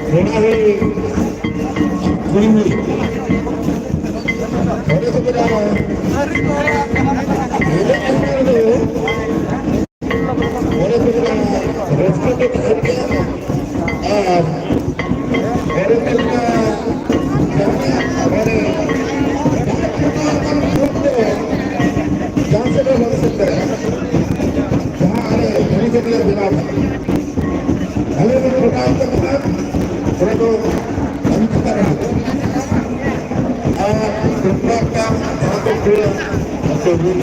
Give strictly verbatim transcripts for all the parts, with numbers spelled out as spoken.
ᱠᱚᱲᱟ ᱦᱩᱭ, ᱠᱩᱲᱤ ᱦᱩᱭ, ᱚᱸᱰᱮ ᱠᱚ ᱵᱮᱱᱟᱣᱟ᱾ ᱮᱱᱮᱡ ᱟᱠᱷᱲᱟ ᱨᱮᱫᱚ ᱚᱸᱰᱮ ᱠᱚ ᱵᱮᱱᱟᱣᱟ, ᱨᱟᱹᱥᱠᱟᱹ ᱫᱚ ᱛᱟᱦᱮᱱ ᱜᱮᱭᱟ᱾ ᱟᱨ ᱚᱸᱰᱮ ᱠᱚ ᱵᱮᱱᱟᱣᱟ, ᱡᱟᱦᱟᱸ ᱚᱸᱰᱮ ᱡᱟᱦᱟᱸ ᱥᱮᱫ ᱦᱚᱸ ᱵᱟᱝ ᱥᱮᱱ ᱫᱟᱲᱮᱭᱟᱜᱼᱟ᱾ ᱡᱟᱦᱟᱸ ᱟᱞᱮ ᱠᱟᱹᱢᱤ ᱠᱚ ᱞᱮ ᱵᱮᱱᱟᱣ ᱠᱟᱜᱼᱟ᱾ ᱟᱞᱮ ᱞᱮ ᱠᱷᱚᱴᱟᱣ ᱠᱟᱜ ᱠᱟᱱᱟ, ᱚᱱᱟ ᱫᱚ ᱟᱹᱰᱤ ᱪᱮᱛᱟᱱ ᱨᱮ᱾ ᱟᱨ ᱫᱚᱥᱨᱟ ᱠᱟᱱ ᱡᱟᱦᱟᱸ ᱫᱚ ᱯᱩᱨᱟᱹ ᱟᱹᱛᱩ ᱨᱮ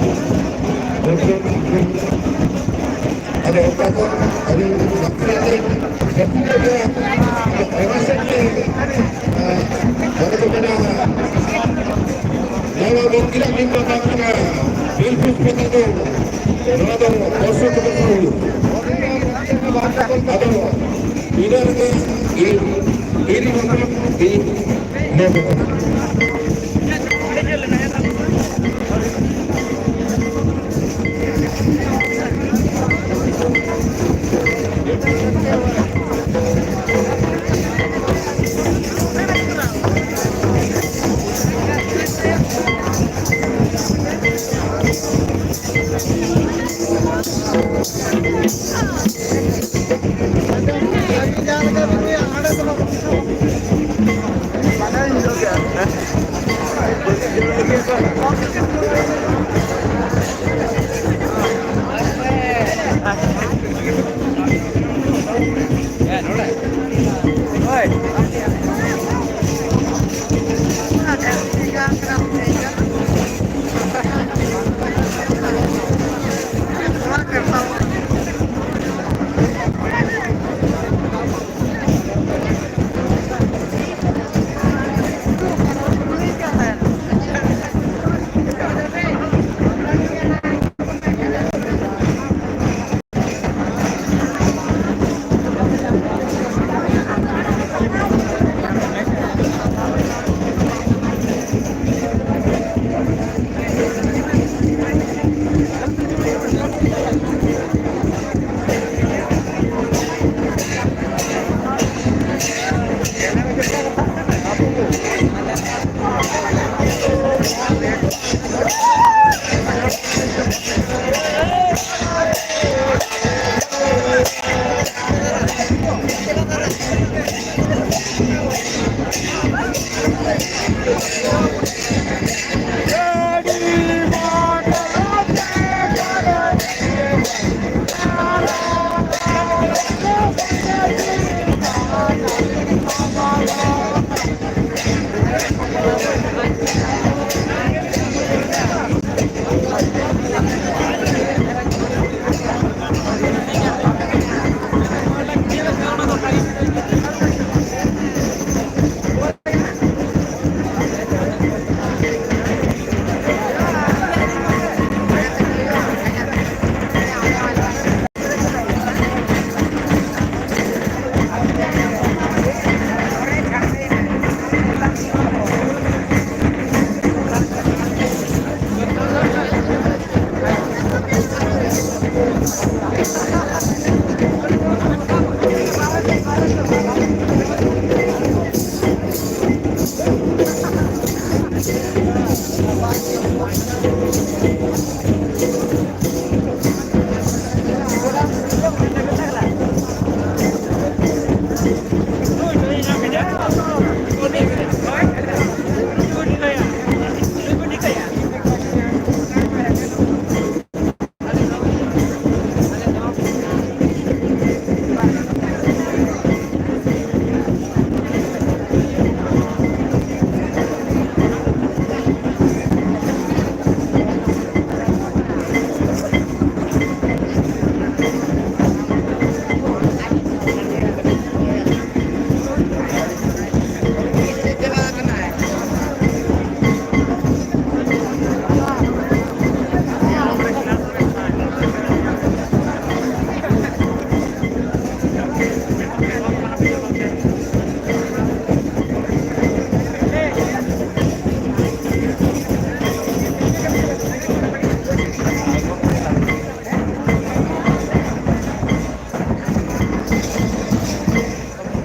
ᱵᱚᱪᱷᱚᱨ ᱟᱫᱚ ᱚᱱᱠᱟ ᱫᱚ ᱟᱹᱰᱤ ᱱᱟᱯᱟᱭ ᱛᱮ ᱡᱟᱹᱯᱤᱫ ᱞᱮᱠᱟ ᱚᱱᱟ ᱥᱮᱫ ᱛᱮ, ᱟᱨ ᱚᱱᱟ ᱫᱚ ᱢᱮᱱᱟᱜᱼᱟ᱾ ᱱᱚᱣᱟ ᱢᱚᱱᱫᱤᱨᱟᱜ ᱧᱩᱛᱩᱢ ᱫᱚ ᱵᱟᱝ ᱠᱟᱱᱟ, ᱵᱤᱞ ᱯᱩᱥᱯᱚ ᱛᱟᱠᱚ, ᱱᱚᱣᱟ ᱫᱚ ᱚᱥᱳᱠ ᱵᱚᱝᱥᱚ ᱦᱩᱭᱩᱜ᱾ ᱟᱫᱚ ᱤᱱᱟᱹ ᱨᱮᱜᱮ ᱤᱧ, ᱤᱧ ᱦᱚᱸ ᱤᱧ ᱞᱟᱹᱭ ᱠᱟᱱᱟ᱾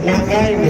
ᱞᱟᱸᱜᱟᱭ ᱢᱮ᱾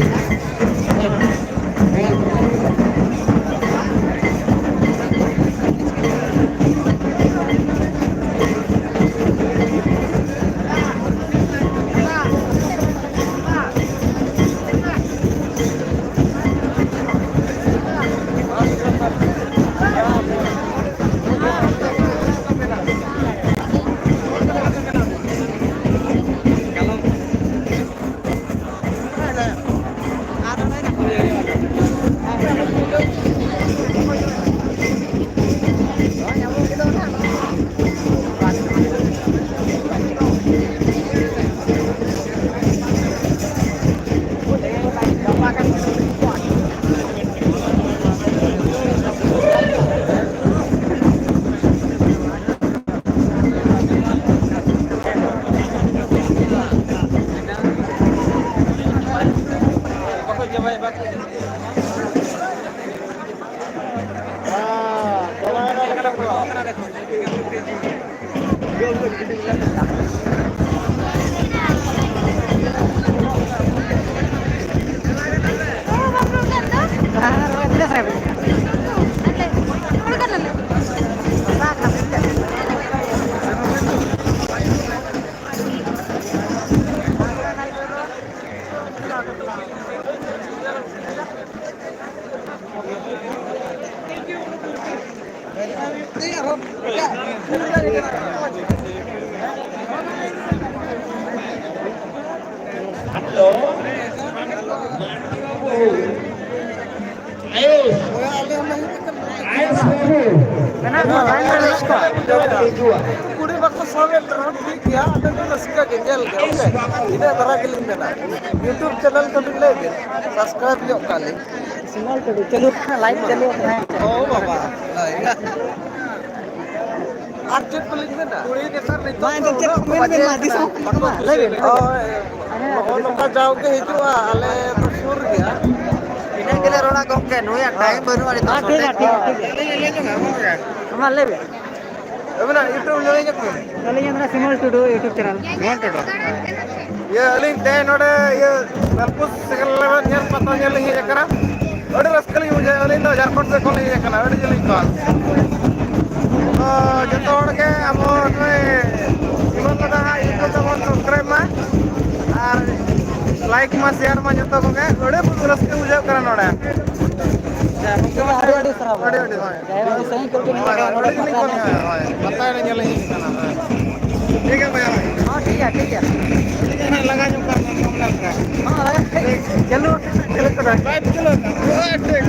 ᱦᱮᱞᱳ᱾ ᱟᱭᱩᱥ᱾ ᱟᱭᱩᱥ ᱵᱟᱹᱵᱩ᱾ ᱢᱮᱱᱟᱜ ᱠᱚᱣᱟ, ᱞᱟᱭᱤᱱ ᱨᱮ ᱢᱮᱱᱟᱜ ᱠᱚᱣᱟ᱾ ᱠᱩᱲᱤ ᱵᱟᱠᱚ ᱥᱟᱵᱮᱫ ᱨᱮᱦᱚᱸ ᱴᱷᱤᱠ ᱜᱮᱭᱟ, ᱟᱵᱮᱱ ᱫᱚ ᱨᱟᱹᱥᱠᱟᱹ ᱜᱮ ᱧᱮᱞ ᱜᱮ, ᱳᱠᱮ? ᱤᱱᱟᱹ ᱫᱷᱟᱨᱟ ᱜᱮᱞᱤᱧ ᱢᱮᱱᱟ᱾ YouTube ᱪᱮᱱᱮᱞ ᱠᱟᱹᱴᱤᱡ ᱞᱟᱹᱭ ᱵᱤᱱ, ᱥᱟᱵᱥᱠᱨᱟᱭᱤᱵ ᱧᱚᱜ ᱠᱟᱜ ᱞᱤᱧ᱾ ᱥᱤᱢᱚᱞ ᱴᱩᱰᱩ, ᱪᱟᱹᱞᱩ ᱠᱟᱱᱟ, ᱞᱟᱭᱤᱵᱷ ᱪᱟᱹᱞᱩ ᱠᱟᱱᱟ᱾ ᱳ ᱵᱟᱵᱟ, ᱞᱟᱭᱤᱵᱷ᱾ ᱟᱨ ᱪᱮᱫ ᱠᱚᱞᱤᱧ ᱢᱮᱱᱟ? ᱠᱩᱲᱤ ᱱᱮᱛᱟᱨ ᱱᱤᱛᱚᱜ ᱢᱟ ᱫᱚ ᱮᱱᱛᱮᱫ ᱪᱮᱫ ᱩᱱᱟᱹᱜ ᱠᱚ ᱢᱮᱱ ᱵᱮᱱ ᱵᱟᱡᱮ ᱢᱟ, ᱠᱟᱱᱟ, ᱫᱤᱥᱚᱢ ᱠᱚ ᱵᱟᱠᱚ ᱢᱟ, ᱞᱟᱹᱭ ᱵᱮᱱ᱾ ᱠᱩᱥᱤᱭᱟᱜ ᱠᱟᱱᱟ᱾ ᱦᱳᱭ, ᱦᱮᱸ, ᱱᱚᱜᱼᱚ ᱫᱤᱥᱚᱢ ᱱᱚᱝᱠᱟ ᱠᱚ᱾ ᱡᱟᱣᱜᱮ ᱦᱤᱡᱩᱜᱼᱟ, ᱟᱞᱮ ᱫᱚ ᱥᱩᱨ ᱜᱮᱭᱟ᱾ ᱤᱱᱟᱹ ᱜᱮᱞᱮ ᱨᱚᱲᱟ ᱜᱚᱢᱠᱮ, ᱱᱩᱭᱟᱜ ᱦᱳᱭ᱾ ᱴᱟᱭᱤᱢ ᱵᱟᱹᱱᱩᱜᱼᱟ ᱱᱤᱛᱚᱜ᱾ ᱦᱮᱸ, ᱴᱷᱤᱠ ᱜᱮᱭᱟ, ᱴᱷᱤᱠ ᱜᱮᱭᱟ, ᱴᱷᱤᱠ ᱜᱮᱭᱟ᱾ ᱢᱟ ᱞᱟᱹᱭ ᱵᱮᱱ᱾ ᱟᱹᱵᱤᱱᱟᱜ YouTube ᱧᱮᱞ ᱧᱟᱢ ᱠᱟᱱᱟ? ᱟᱹᱞᱤᱧᱟᱜ ᱢᱮᱱᱟᱜᱼᱟ ᱥᱤᱢᱚᱞ ᱴᱩᱰᱩ YouTube ᱪᱮᱱᱮᱞ᱾ ᱥᱤᱢᱚᱞ ᱴᱩᱰᱩ᱾ ᱤᱭᱟᱹ, ᱟᱹᱞᱤᱧ ᱛᱮᱦᱮᱧ ᱱᱚᱰᱮ, ᱤᱭᱟᱹ, ᱞᱟᱞᱯᱩᱨ ᱥᱮᱠᱮᱱᱰ ᱞᱮᱵᱮᱞ ᱧᱮᱞ ᱯᱟᱛᱟ ᱧᱮᱞ ᱞᱤᱧ ᱦᱮᱡ ᱟᱠᱟᱱᱟ᱾ ᱟᱹᱰᱤ ᱨᱟᱹᱥᱠᱟᱹ ᱞᱤᱧ ᱵᱩᱡᱷᱟᱹᱣᱟ᱾ ᱟᱹᱞᱤᱧ ᱫᱚ ᱡᱷᱟᱲᱠᱷᱚᱸᱰ ᱥᱮᱫ ᱠᱷᱚᱱ ᱞᱤᱧ ᱦᱮᱡ ᱟᱠᱟᱱᱟ, ᱟᱹᱰᱤ ᱡᱤᱞᱤᱧ ᱠᱷᱚᱱ᱾ ᱛᱚ, ᱡᱚᱛᱚ ᱦᱚᱲ ᱜᱮ ᱟᱵᱚ ᱱᱩᱭ ᱥᱤᱢᱚᱞ ᱫᱟᱫᱟ ᱦᱟᱸᱜ YouTube ᱛᱟᱵᱚᱱ subscribe ᱢᱟ ᱟᱨ like ᱢᱟ, share ᱢᱟ ᱡᱚᱛᱚ ᱠᱚᱜᱮ᱾ ᱟᱹᱰᱤ ᱨᱟᱹᱥᱠᱟᱹ ᱵᱩᱡᱷᱟᱹᱜ ᱠᱟᱱᱟ ᱱᱚᱰᱮ᱾ ᱟᱹᱰᱤ ᱟᱹᱰᱤ ᱥᱟᱨᱦᱟᱣ᱾ ᱟᱹᱰᱤ ᱟᱹᱰᱤ ᱦᱳᱭ᱾ ᱡᱟᱭᱦᱳᱠ, ᱟᱹᱰᱤ ᱥᱟᱺᱜᱤᱧ ᱠᱷᱚᱱ ᱵᱤᱱ ᱦᱮᱡ ᱦᱳᱭ, ᱟᱠᱟᱱᱟ ᱦᱳᱭ, ᱱᱚᱰᱮ ᱟᱹᱰᱤ ᱯᱟᱛᱟ ᱥᱟᱺᱜᱤᱧ ᱧᱮᱞ᱾ ᱠᱷᱚᱱ, ᱦᱳᱭ, ᱦᱳᱭ᱾ ᱯᱟᱛᱟ ᱮᱱᱮᱡ ᱧᱮᱞ ᱞᱤᱧ ᱦᱮᱡ ᱟᱠᱟᱱᱟ, ᱦᱳᱭ᱾ ᱴᱷᱤᱠ ᱜᱮᱭᱟ ᱵᱚᱭᱦᱟ, ᱦᱳᱭ᱾ ᱦᱚᱸ, ᱴᱷᱤᱠ ᱜᱮᱭᱟ, ᱴᱷᱤᱠ ᱜᱮᱭᱟ᱾ ᱟᱹᱰᱤ ᱜᱟᱱ ᱞᱟᱸᱜᱟ ᱧᱚᱜ ᱠᱟᱱ ᱛᱟᱵᱚᱱᱟ᱾ ᱦᱚᱸ, ᱞᱟᱜᱟ ᱠᱟᱱᱟ᱾ ᱦᱚᱸ, ᱞᱟᱜᱟ ᱠᱟᱱᱟ᱾ ᱪᱚᱞᱚ, ᱪᱚᱞᱚ, ᱪᱚᱞᱚ᱾ ᱵᱟᱭ ᱪᱚᱞᱚ ᱠᱟᱱᱟ᱾ ᱦᱳᱭ, ᱴᱷᱤᱠ᱾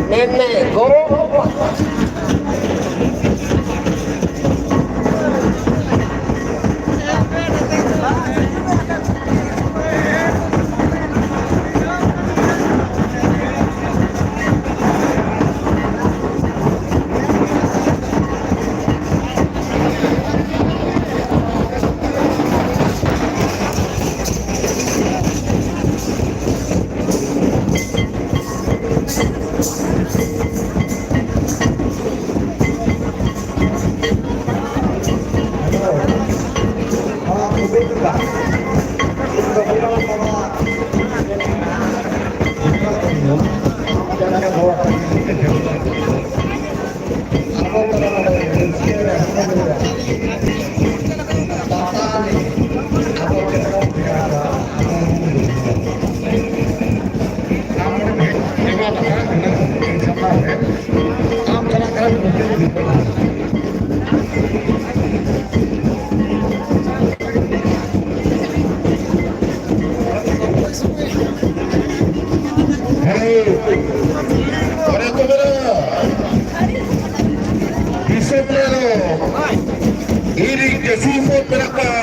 ᱢᱮᱱᱢᱮ, ᱜᱚᱨᱚᱵ ᱦᱚᱸ ᱵᱟᱝ᱾ ᱦᱮᱸ, ᱚᱱᱮ ᱠᱚ ᱢᱮᱱᱟ, ᱫᱤᱥᱚᱢ ᱨᱮᱫᱚ ᱤᱧ ᱨᱮᱱ ᱪᱟᱹᱥᱤ ᱦᱚᱯᱚᱱ ᱢᱮᱱᱟᱜ ᱠᱚᱣᱟ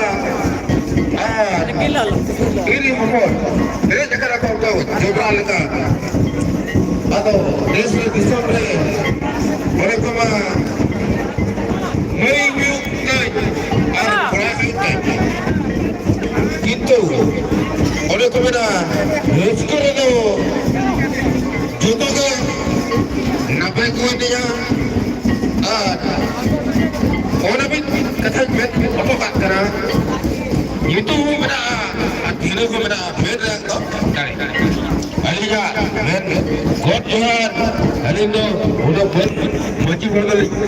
ᱟᱨ ᱤᱧ ᱨᱮᱱ ᱦᱚᱯᱚᱱ ᱯᱮᱨᱮᱡ ᱟᱠᱟᱱᱟ ᱠᱚ ᱚᱱᱠᱟ ᱡᱚᱵᱽᱨᱟ ᱞᱮᱠᱟ᱾ ᱟᱫᱚ ᱫᱮᱥ ᱨᱮ ᱫᱤᱥᱚᱢ ᱨᱮ ᱚᱱᱮ ᱠᱚ ᱢᱟ ᱢᱟᱹᱭ ᱦᱩᱭᱩᱜ ᱠᱟᱹᱡ ᱟᱨ ᱠᱚᱲᱟ ᱦᱩᱭᱩᱜ ᱠᱟᱹᱡ᱾ ᱠᱤᱱᱛᱩ ᱚᱱᱮ ᱠᱚ ᱢᱮᱱᱟ, ᱨᱟᱹᱥᱠᱟᱹ ᱨᱮᱫᱚ ᱠᱚ ᱢᱮᱱᱟᱜᱼᱟ, ᱢᱮᱱ ᱨᱮᱭᱟᱜ ᱫᱚ ᱫᱟᱲᱮ᱾ ᱟᱹᱞᱤᱧᱟᱜ ᱢᱮᱱ ᱜᱚᱰ ᱡᱚᱦᱟᱨ, ᱟᱹᱞᱤᱧ ᱫᱚ ᱩᱱᱟᱹᱜ ᱵᱟᱹᱧ ᱢᱟᱹᱡᱷᱤ ᱦᱚᱲ ᱫᱚᱞᱤᱧ